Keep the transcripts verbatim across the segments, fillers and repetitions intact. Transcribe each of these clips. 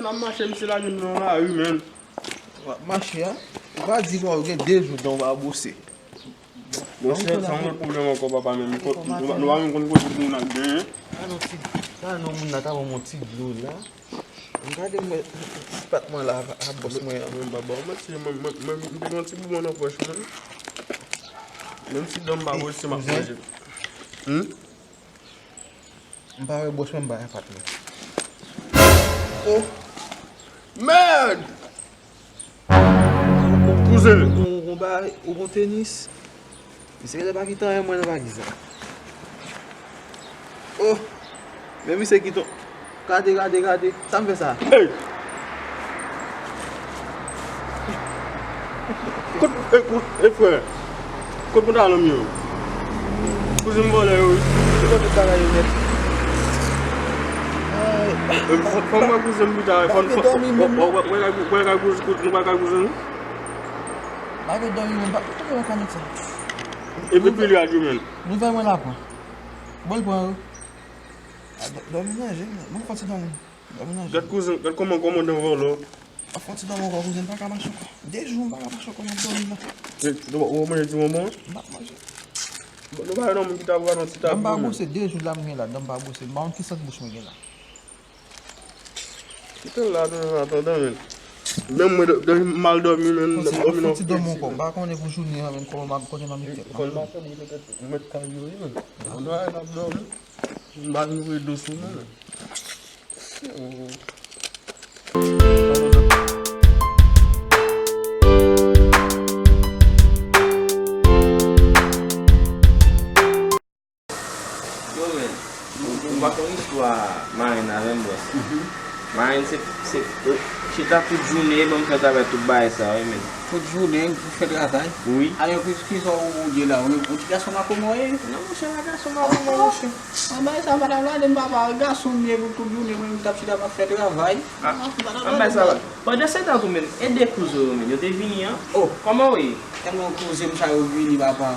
M ap mache, misye lage m nan lari, menn. W ap mache a? Ou pa di kon ou gen de jou dan w pa bwose. Bon, se sa yon lòt pwoblèm ankò, papa, menn. Nou pa, nou pa menm konn kote pou moun ap genyen. Pa non ti, pa non moun nan ta ban m yon ti dlo la. M gade mwen, ti pat mwen la, a bòs mwen an. Mwen pa ba w manti, mwen, mwen, mwen, m te gen yon ti boubon nan pòch mwen. Menm si dan m pa bwose, m ap manje. Hmm? M pa wè bwòs mwen, m pa wè pat mwen. Oh! Mèd! Kouzen! Ou gon, ou gon bagay, ou gon tenis? Misye genlè pa kite anyen mwen nan valiz la. Oh! Men misye kite. Gade, gade, gade. Sa m fè sa? Ey! Kot, e, e, frè, kot pantalon m yo? Kouzen m vòlè yo wi. Ki kote bagay yo nèt? Ay. E, fò, fò m wè kouzen m pita, fò m, fò, wè, wè, wè, wè kay kouzen, nou wè kay kouzen nou? M pa vle dòmi menm, pa, pa vle wè kamit sa. E, epi li a di menm. Nouvèl mwen la pran. Bon, l pran yo. A, dò-, dòmi nan je m, mwen fò ti dòmi. Dòmi nan je m. Gad kouzen, gad kòman kòmandan vòlò. A fò ti dòmi ankò, kouzen, m pa ka mache ankò. De jou m pa ka mache ankò, m ap dòmi la. E, nou, ou manje ti bonbon? M p ap manje. Bon, nou pa wè nan moun ki ta pral nan ti tab. Dan m pa bwose, de jou la m gen la, dan m pa bwose. M pa konn ki sant bouch mwen gen la. Kite l la, nan, nan, nan, nan, menn. Menm mwen, dò-, dòmi, m mal dòmi, menn, m dòmi nan fon ti dòmi ankò. M pa konnen pou jounen an, menn, kòman m ap, kote m ap met tèt la. Konn mache, mwen mèt kay yo, wi, menn. Mwen dwè n ap dòmi. M pa vin voye do sou nou, menn. Yo, men, ou, ou pa konn istwa Marèn avè m, bòs. Marèn se, se, chita tout jounen, ban m fè travay tout bagay sa, wi, men. Tout jounen, pou fè travay? Wi. Alò, ki, kisa ou, ou ye la? Ou, ou ti gason makomò ye? Non, monchè, pa gason makomò, monchè. An bagay sa, m pa t ap lage m, papa, gason m ye pou tout jounen, mwen, m t ap chita, m ap fè travay. Ah, m pa t ap lage m. Pandan se tan tou, men, e de kouzen yo, men, yo te vini an. Oh. Kòman w ye? Tèlman kouzen m sa yo vini, papa.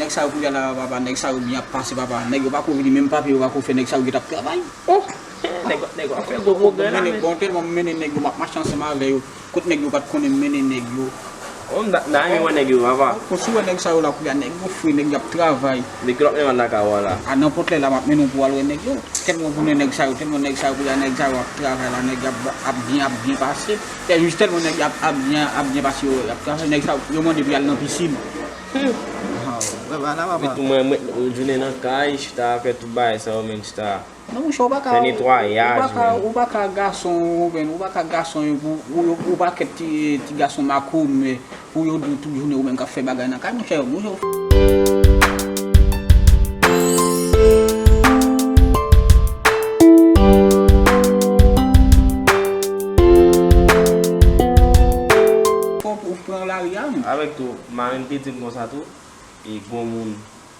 Nèg sa yo kounye a la, papa, nèg sa yo byen ap pase, papa. Nèg yo pa ko vini, menm papye yo pa ko fè, nèg sa yo gentan ap travay. Oh! Nèg, nèg yo ap fè gwo pwogrè la, men. Bon, tèlman m mennen nèg yo, m ap mache ansanm avè yo. Kot nèg yo pa t konnen m mennen nèg yo. Oh, m ta, m ta renmen wè nèg yo, papa. Bon, si w wè nèg sa yo la kounye a, nèg yo fre, nèg y ap travay. Nèg yo ap mennen lakay ou a la. A, nenpòt lè la, m ap mennen w pou w al wè nèg yo. Tèlman w konnen nèg sa yo, tèlman nèg sa yo kounye a, nèg sa yo ap travay la, nèg y ap, ap byen, ap byen pase. Tè jis tèlman nèg y ap, ap byen, ap byen pase yo, y ap travay, nèg sa yo, yo mande pou y al nan pisin. Hmm. Ah, wè, ba la, papa. Epi tou mwen, mwen, jounen nan kay, chita, fè tout bagay sa yo, menm chita. Non, monchè, ou pa ka, fè netwayaj, ou pa ka, menm. Ou pa ka gason, ou menm, ou pa ka gason, pou, ou, ou pa kèt ti, ti gason makomè, pou yo di w tout jounen ou menm k ap fè bagay nan kay, monchè, monchè. Fò ou pran lari a, menm. Avèk tou, Marèn te di m konsa tou, e granmoun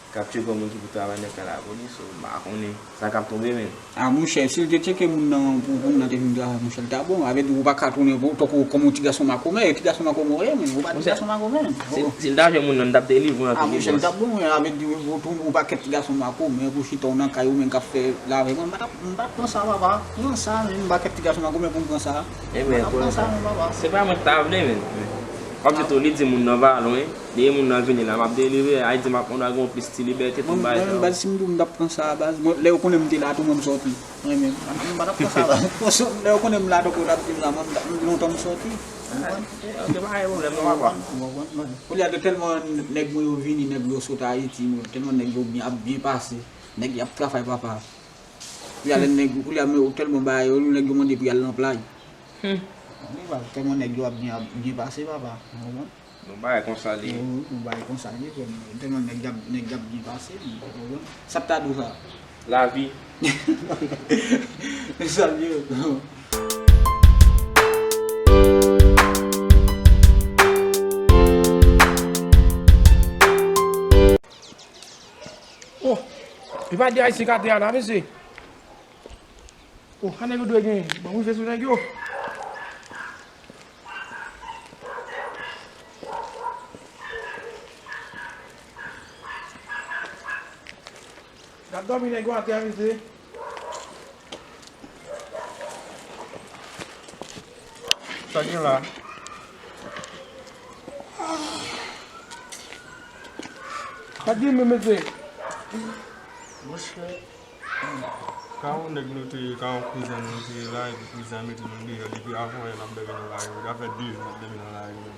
k ap tcheke moun ki pou travay nan kay lapolis, so, m pa konnen sa k ap tonbe, menm. A, monchè, si l te tcheke moun nan, pou, pou moun nan te vin travay, monchè, l ta bon. Avè di, ou pa ka tounen pou, tankou, kòm yon ti gason makomè, ti gason makomè, wi, men, ou pa ti gason makomè. Si, si l ta jwenn moun nan, l t ap delivre an tou. A, monchè, l t ap bon, wi, avè di, ou, ou, ou pa kèt ti gason makomè, pou chita w nan kay ou menm k ap fè lavè. Mwen, m pa t ap, m pa t pran sa, papa. Pran sa, men, m pa kèt ti gason makomè pou m pran sa. M pa t ap pran sa, non, papa. Se pa mwen k ta vle, men. Kòm se tou, li di moun nan pa lwen. Depi moun nan vini la, m ap delivre. Ayiti, m ap, mwen gen plis ti libète, tout bagay sa yo. Mwen, mwen, baz, si m di w m t ap pran sa, baz, mwen, lè yo konnen m te la tou, mwen m sòti. Mwen menm, m pa t ap pran sa, baz. Lè yo konnen m la, tankou w t ap di m sa, mwen, m, lontan m sòti. Ou konprann? Ok, pa gen pwoblèm, non, papa. Ou konprann? Kounye a, tèlman nèg mwen yo vini, nèg yo sot Ayiti, mwen, tèlman nèg yo byen, ap byen pase, nèg y ap travay, papa. Kounye a, lè nèg, kounye a, men, tèlman bagay yo, nèg yo mande pou y al nan play. Hmm. Wi, baz, tèlman nèg yo ap byen, ap byen pase, papa. Ou konprann? Bon bagay konsa li ye. Wi, bon bagay konsa li ye, frè m. Tèlman nèg y ap, nèg y ap byen pase, ou konprann? Sa k ta di w sa? Lavi. Sa l ye. Oh, li pa de ayisyen k atè a la, mesye. Oh, sa nèg yo dwe genyen. Ban m rive sou nèg yo. N ap dòmi nèg yo atè a, mesye. Sa gen la. Sa gen men, mesye. Monchè. Ka yon nèg nou te ye, ka yon kouzen nou te ye la, epi kouzen an mete nou deyò, depi avan yè n ap dòmi nan lari, sa fè de jou n ap dòmi nan lari menm.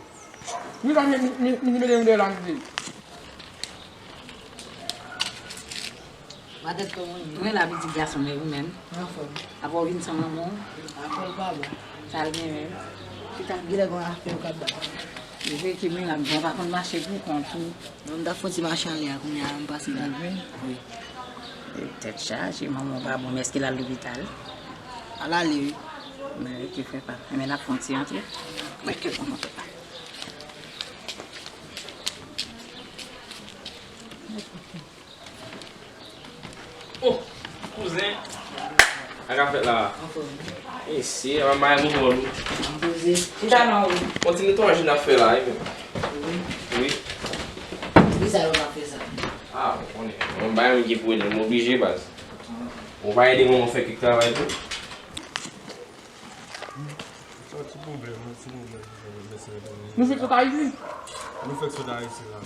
Wi, sa, mi, mi, mi, mi mete nou deyò la, mesye. Mwen la, pitit gason m, e ou menm? Anfòm. Apa w vin san manman w? Apa l pa bon. Sa l gen menm? Chita, genlè gen yon afè yo k ap bay. Li vre ke men la, m pa konn mache pou kont ou. Non, m t ap fè yon ti mache ale a, kounye a, m pase la. Li vre? Wi. E tèt chaje, manman w pa bon, men èske l al lopital? Al ale, wi. Men, ok, frè pa. Men n ap fè yon ti antre. Mwen ke konn kontre pa. Oh, kouzen. Sa k ap fèt la? Anfòm. Mesye, sa va mal nou wòl ou. Anpoze. Chita non, wi. Yon ti netwayaj n ap fè la, wi. Wi. Wi. Kisa yo pa fè sa? Ah, ou konnen. Yon bagay ki pou ede, m oblije, baz. Ou pa ede manman fè kèk travay tou? Sa ti pwoblèm, ti pwoblèm, mesye. Nou fèk sot Ayiti? Nou fèk sot Ayiti la.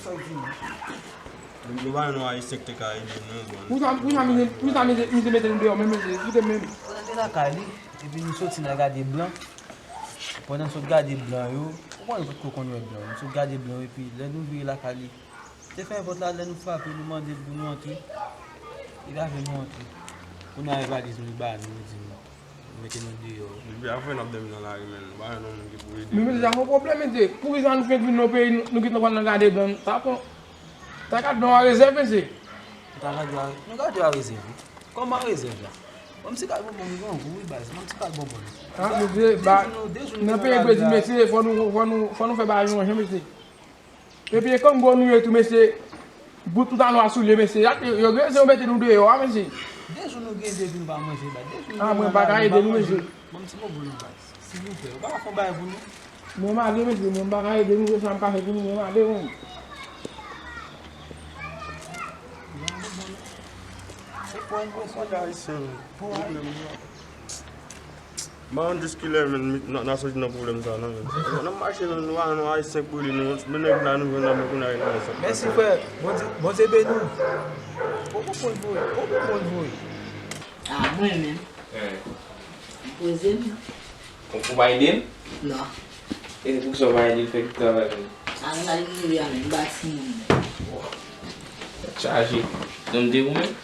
Nou, nou pa yon Ayisyen ki te ka ede nou, bon. Pou sa, pou sa, misye, pou sa, misye, misye mete nou deyò, men mesye, koute menm. Pandan te lakay li, epi nou soti nan gade blan. Pandan n sot gade blan yo, ou konnen nou potko konn wè blan. Nou sot gade blan yo, epi lè nou vire lakay li, te fè pòt la, lè nou frape, nou mande l pou nou antre. Li pa vle nou antre. Kounye a, e valiz nou, li ba nou, li di nou, li mete nou deyò. Depi avan n ap dòmi nan lari, men nou pa jwenn moun ki pou ede nou. Men mesye, sa se yon pwoblèm, mesye. Poukisa nou fèk vin nan peyi, nou, nou gentan pral nan gade blan? Sa pran, sa gad blan a rezèv, mesye. Nou ta gade a, nou gade a rezèv, wi. Kòman rezèv la? Bon, m ti kal bonbon m grangou, wi, baz. Bon, m ti kal bonbon m. Ah, mesye, ba, nan peyi Brezil, mesye, fò nou, fò nou, fò nou fè bagay yon jan, mesye. Epi e kangou nou ye tou, mesye. Bout pantalon a soulye, mesye. Yo, yo, yo mete nou deyò a, mesye. De jou nou gen depi nou pa manje, ba. De jou nou gen. Ah, mwen pa ka ede nou, mesye. Ban m ti bobo non, baz. Silvouplè, ou pa ka fè yon bagay pou nou? Mwen m ale, mesye, mwen m pa ka ede nou, se sa m ka fè pou nou, mwen m ale, mwen. Se pwen, pwen, pwen. Ayisyen, pwoblèm. M pa konn jis kilè, men, n, n a soti nan pwoblèm sa, non, men. N ap mache, men, nou pa, nou Ayisyen pou li, nou, men nèg la, nou jwenn la, men kounye a, nou sa. Mèsi, frè. Bondye, Bondye beni w. Poko konn voye, poko konn voye. Ah, mwen menm. Eh. Poze m. Ou, ou pa ede l? Non. E poukisa ou pa ede l fè tout travay pou nou? Ah, nou la, li mouri a menm, m pa timoun menm. Tèt chaje. Nonm de ou menm?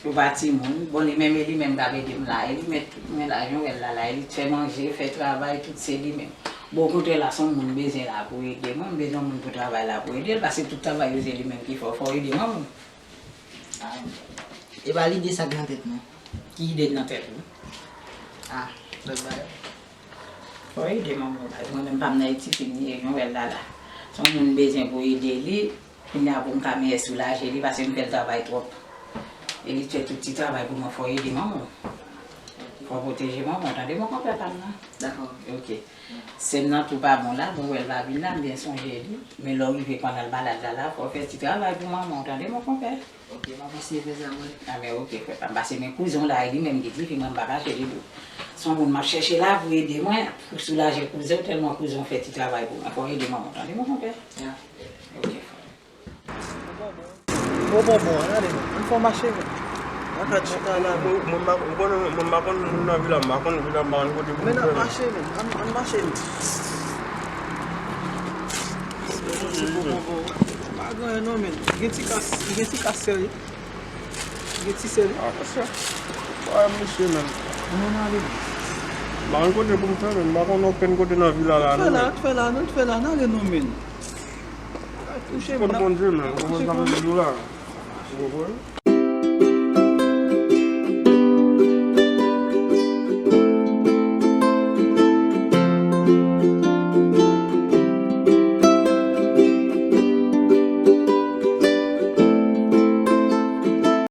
Yo pa timoun. Bon, li menm, e li menm k ap ede m la. E li met tout mwen la, jan w wè l la, la. E li t fè manje, fè travay, tout se li menm. Bon, okontrè la, se yon moun m bezwen la pou ede mwen. M bezwen yon moun pou travay la pou ede l, paske tout travay yo se li menm ki fè. Fò w ede manman w. E pa lide sa k nan tèt mwen. Ki ide k nan tèt ou? Ah, lòt bagay. Fò ede manman w, baz. Mwen menm pa m nan etid, fini, e jan w wè l la, la. Se yon moun m bezwen pou ede li. Kounye a pou m ka mèyè soulaje li, paske m fè l travay twòp. E li t fè tout ti travay pou mwen, fò ede manman w. Fò w pwoteje manman w, tande, mon konpè pa m nan. Dakò. Ok. Sè m nan tou pa bon la, bon, wè l pa vin la, m byen sonje li. Men lè w rive pandan l malad la, la, fò w fè ti travay pou manman w, tande, mon konpè. Ok, m ap eseye fè sa, mwen. Ah, men ok, frè pa m, paske men kouzen w la, e li menm ki di, fi mwen, m pa kache li pou. Se yon moun m ap chèche la pou ede mwen, pou soulaje kouzen w, tèlman kouzen w fè ti travay pou mwen. Fò w ede manman w, tande, mon konpè. Ya. Ok, frè. Gwo bonbon, gade, ann fè yon mache, men. Mwen, mwen, mwen, mwen pa konn, mwen pa konn moun nan vila, m pa konn vila, m pa konn kote pou m fè, men. Men n ap mache, men. Ann, ann mache, men. Gwo bonbon. Pa gen anyen non, men. Gen ti kas, gen ti kas sèl. Gen ti sèl. Ah, mesye. Wè, mesye, men. Ann ale, men. M pa konn kote pou m fè, men. M pa konn okenn kote nan vila la, non, men. Fè la, fè la, non, fè la, n ale non, men. Touche, men. Bondye, men. Ou konprann sa m di w la? Ou konprann?